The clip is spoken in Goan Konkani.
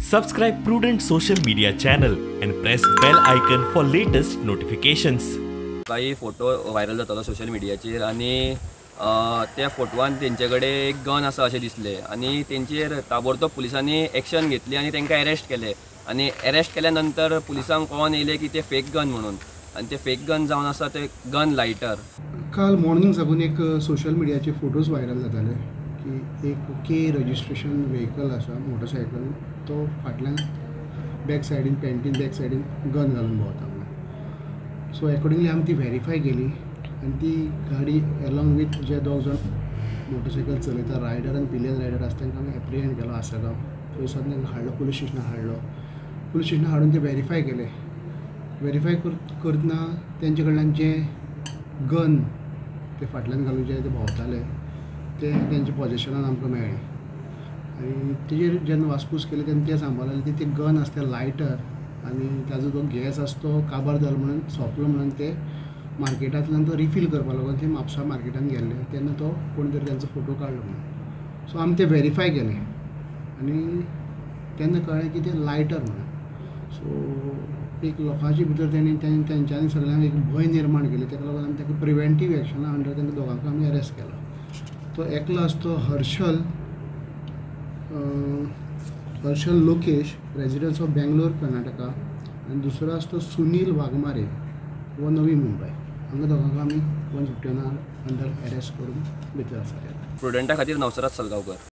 Subscribe Prudent social media channel and press bell icon for latest notifications. काही फोटो व्हायरल जातालो सोशल मिडियाचेर आनी त्या फोटवान तेंचे कडेन एक गन आसा अशें दिसलें आनी तेंचेर ताबडतोब पुलिसांनी एक्शन घेतली आनी तांकां अरेस्ट केले आनी अरेस्ट केल्या नंतर पुलिसांक कळोन येयलें की ते फेक गन म्हणून आनी ते फेक गन जावन आसा ते गन लायटर. काल मॉर्निंग साकून एक सोशल मिडियाचे फोटोज व्हायरल जाताले की एक के रजिस्ट्रेशन व्हेकल आसा मोटरसायकल, तो फाटल्यान बॅक सायडीन पॅन्टीन बॅक सायडीन गन घालून भोंवता म्हणून. सो एकॉर्डिंगली आमी ती व्हेरीफाय केली आनी ती गाडी एलॉंग विथ जे दोग जाण मोटरसायकल चलयता रायडर आनी पिलियन रायडर आसा तांकां आमी एप्रिहेंड केलो आसगांव थंयसर तांकां हाडलो पुलीस स्टेशनार हाडलो. पुलीस स्टेशनार हाडून ते व्हेरीफाय केले. व्हेरीफाय करतना तेंचे कडल्यान जे गन ते फाटल्यान घालून जे ते भोंवताले ते तेंच्या पॉजिशनान आमकां मेळ्ळें आनी तेजेर जेन्ना वासपूस केली तेन्ना ते सांगपाक लागले की ते गन आसा ते लायटर आनी ताजो जो गॅस आसा तो काबार जालो म्हणून सोंपलो म्हणून ते मार्केटांतल्यान तो रिफील करपाक लागून ते म्हापसा मार्केटान गेल्ले तेन्ना तो कोण तरी तेंचो फोटो काडलो म्हणून. सो आमी ते व्हेरीफाय केलें आनी तेन्ना कळ्ळें की ते लायटर म्हणून. सो एक लोकांचे भितर तेणी तेंच्यांनी सगळ्यांक एक भंय निर्माण केली, ताका लागून आमी ताका प्रिवेंटीव एक्शना अंडर तांकां दोगांक आमी अरेस्ट केलो. तो एकलो आसा तो हर्षल लोकेश, रेजिडन्स ऑफ बेंगलोर कर्नाटका, आनी दुसरो आसा तो सुनील वाघमारे वो नवी मुंबय. हांगा दोगांक आमी 151 अंडर अरेस्ट करून भितर आसा. प्रुडंटा खातीर नवसराज सलगांवकर.